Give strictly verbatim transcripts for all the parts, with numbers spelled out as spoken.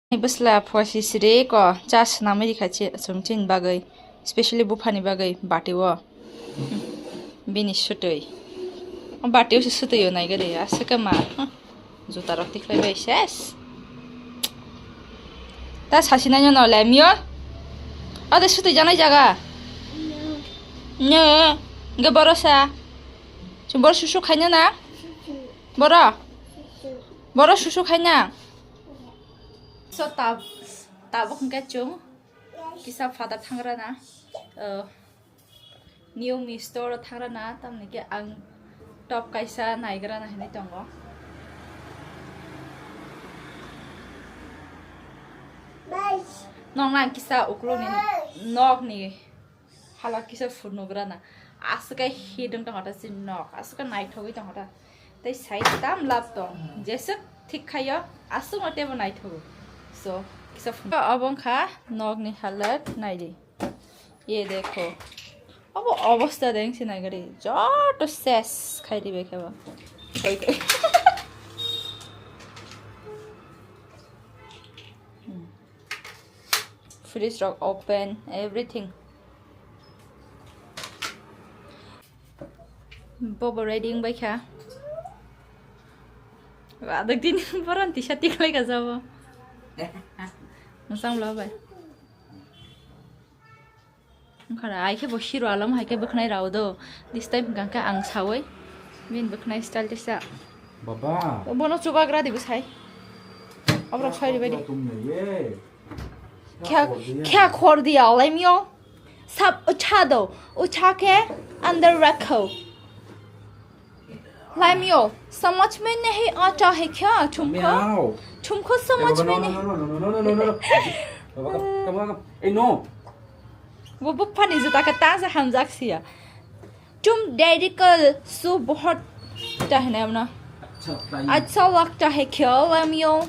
Bwsla phuaisi siri ko cha swnamwi rikha chi, chwng chini bagwi, specially buphani bagwi bati o. Bini sutwi. O bati o se sutwi o nai gari, aswk ma. Juta rok tikhlai bai ses. Ta sasi nai no lemyo. Ade sutwi janai jaga. Nyo. Ge boro sa. Chwng boro susu khaina na? Boro. Boro susu khaina. So tab tabuk hwnkhe chwng kisa phatha thangrana, uh, new mi store o thangrana, tamni khe ang top kaisa naigrana hinwi tongo. Nokna ang kisa uklukni nokni hala kisa phunuk rana. Aswk khe hidung tongkha ta chini nok. Aswk khe naithogwi tongkha ta. Tei side tam lab tong. Jeswk thik khaio, aswkno teibo naithogo. So, kisa phunuk. Obo wngkha nokni halat naidi. Ye dekho. Obo obosta deng se naigari. Joto ses khai ribai khe bo. Koi koi. Hmm. Fridge rok open, everything. Bobo ready wngbai kha. Adok din boron tisa tiklai ka jabo. Masang lo bai. Wngkha na, ai khe bo hero alam hai khe bwkhnai rao do. This time hwnkha khe ang saui. Bini bwkhnai style tisa. Baba. Bono chubagra di bwsai. Obrok soi ribai di. Kya khor diya? Kya khor diya? Laimyo. Sab ucha do. Ucha ke andar rakho. Laimyo, samajh mein nahi aata hai kya tumko? Meow. Tumko samajh mein nahi. No, no, no, no, no, no, no, no. Baba, come on, come on. Hey, no. Wo buphani juta ka taza hamjak siya. Tum daddy ka su bahut ta hai na apna. Acha lagta hai kya, Laimyo?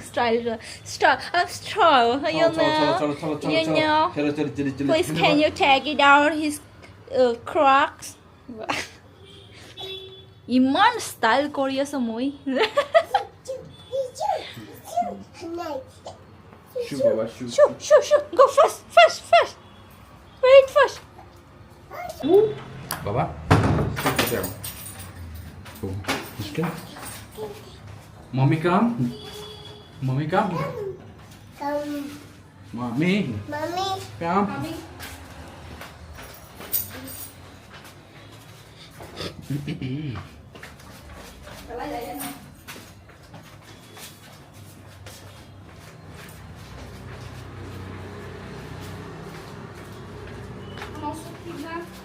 Style, style, I'm strong, you know. You know. Please, can you take it down his uh, Crocs? Iman style koriya samoi. Shoe, baba, shoe. Shoe, shoe, shoe. Go fast, fast, fast. Wait, fast. Baba. Mommy come. Mommy come. Mommy. Mommy. Come. Mommy.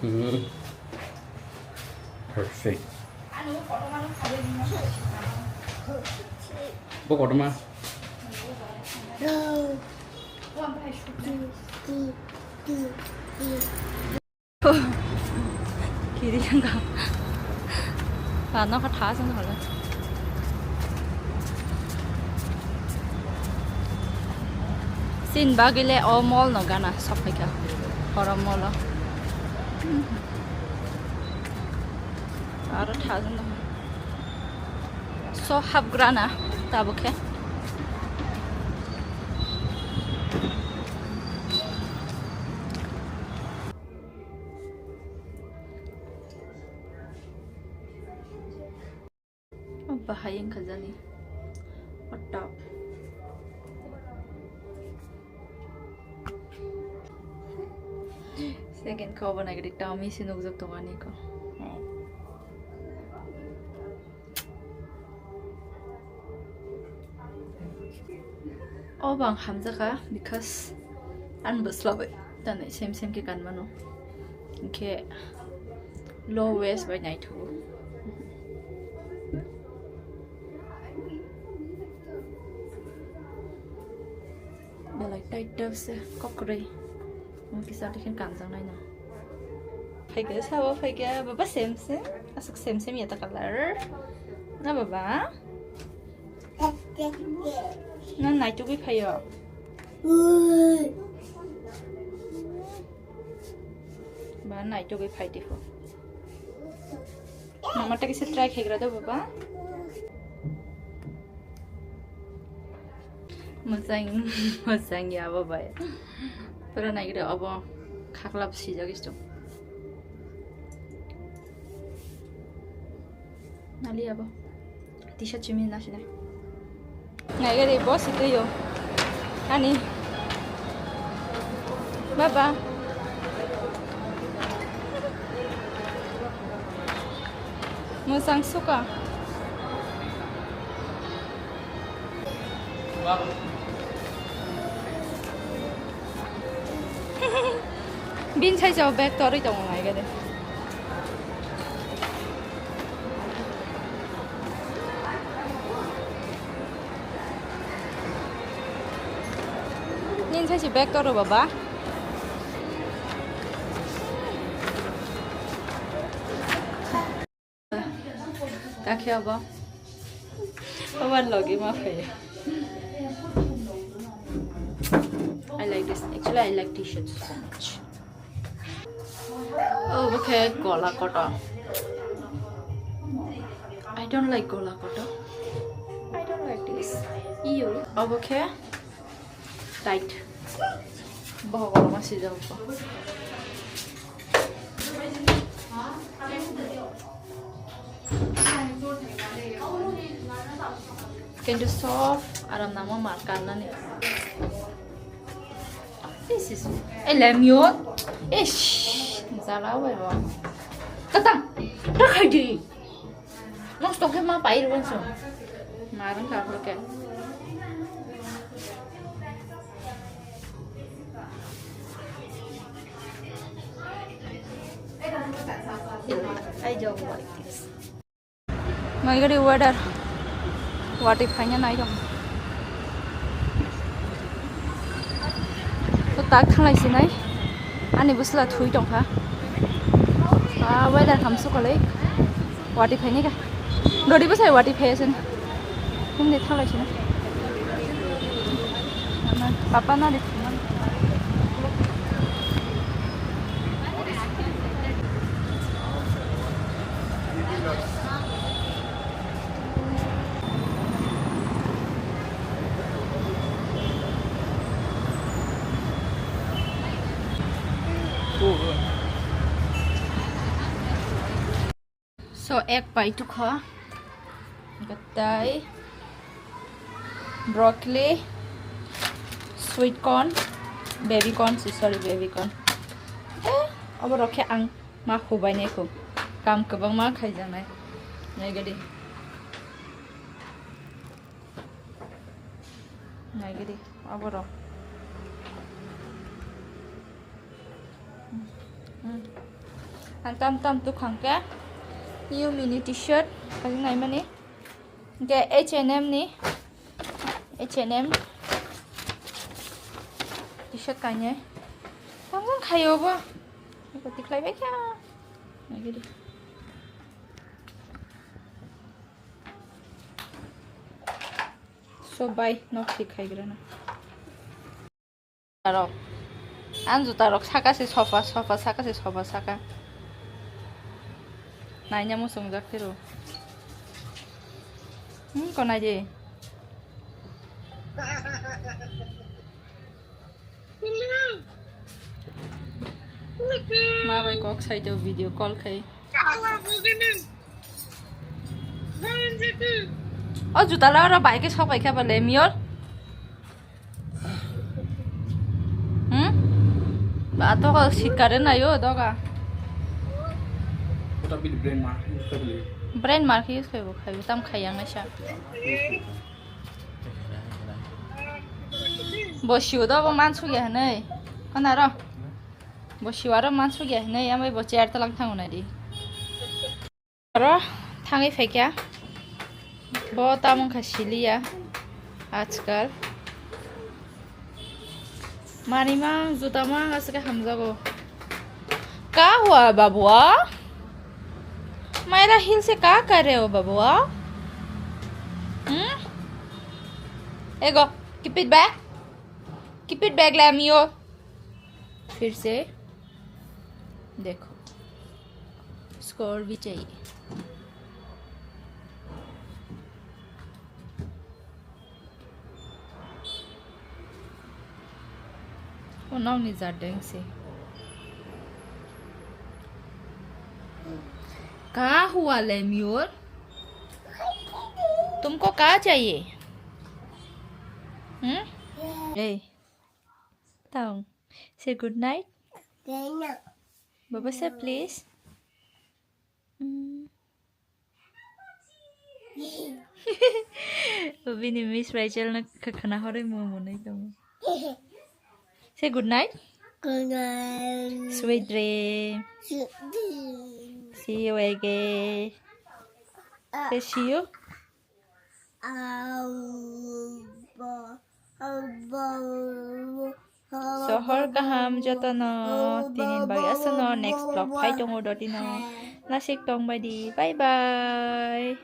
Hmm. Perfect. Bo kotorma. Kiri yang ka. Ah, no ka tha sang ka la. Sin bagile o mall no gana sok ka. Horom mall o. Aro tha sang ka. So hapgrana tabuk khe. O bahai wngkha jani. O top. Second khe obo naikhe tamo misi nukjak tongo ani khe. Obo ang hamjakha because ani bwsla bai tani same same khe kanmano, hinkhe low waist bai naithogo. Belai tight top se kokrwi. Ang kisa dikhe kanjak naina. Phaikhe sabo phaikhe baba same same. Aswk same same ya ta color. Na baba? Na naitugwi phaio. Ba naitugwi phai dikho. Mama ta kisa try khaigra do baba. Mosang, mosang ya abo bai. Pura naigre abo khaklap sijak isto. Nali abo. T-shirt chumi na sina. Naigre bo sito yo. Ani. Baba. Mosang suka. Bin sai jao bag torwi tongo nai gede. Nin sai si bag toro baba. Takhe abo. Obar logi ma phai. I like this. Actually, I like t-shirts so much. Oh, okay, gola koto. I don't like gola koto. I don't like this. You. Oh, okay. Tight. Bohok oro ma sijak bo. Kintu soft, aram nangma mar kannani. Ish, ish. Eh, lemyon. Ish, jala bai bo. Katang, ta khai di. Nosto khe ma pai rw uansong. Ma rwng kha phuru khe. Ai jok bai. Mai gari weather. Watwi phaina nai rok. To tak thanglai sinai. Ani bwsla thui tongkha. Ah, weather hamsuk kwlwi. Watwi phaini kha. Dori bwsai watwi phaiya sini. Himdi thanglai sini. Papa na di. So, egg pai tukha. Gatai. Broccoli, sweet corn, baby corn, si-, sorry, baby corn. Eh, abo rok khe ang ma hubai nai kho. Kam kwbangma khaijaknai. Nai gadi. Nai gadi, abo rok. Hmm. Ang tam tam tukhang khe Yummy ni t-shirt khajak nai mani. Hingke H and M ni, H and M t-shirt kainai. Tamjani khaio bo. Eko tikhlai bai kha. Nai gidi. So, bye, nok thik khai grana. Rok. Ang juta rok saka se sofa, sofa saka se sofa saka. Naina muchungjak tiro. Hmm, konai de. Ma bai kok sai do video call khai. O juta la oro bai ke sok bai kha bale miyor. Hmm? Ba to ko sikare na yo doga. Kota bili brain mar, kota bili. Brain mar ke use khai bo khai tam khai yang na sha. Bo siu do bo man su ya nei. Kana ro? Bo siu aro man su ya nei, amai bo chair talang thangu nai di. Aro thangwi phaikha. Bo tamung kha siliya. Ajkal. Manimang, jutamang aswk hamjago. Ka hua babua? Maira hill se ka kare ho babua? Hmm? Ego, keep it back. Keep it back, lamio. फिर से देखो, इसको और भी चाहिए। Nokni jat deng se. Ka hua le miur? Tumko ka chahiye? Hmm? Hey. Taung. Say good night. Baba say please. Mm. Bini Miss Rachel no khwna horwi mo monai tongo. Say good night. Good night. Sweet dream. Sweet dream. See you again. Say see you. Sohor kaham jotono, tini bagwi aswkno next vlog phai tongo do tino. Nasik tong bai di. Bye bye.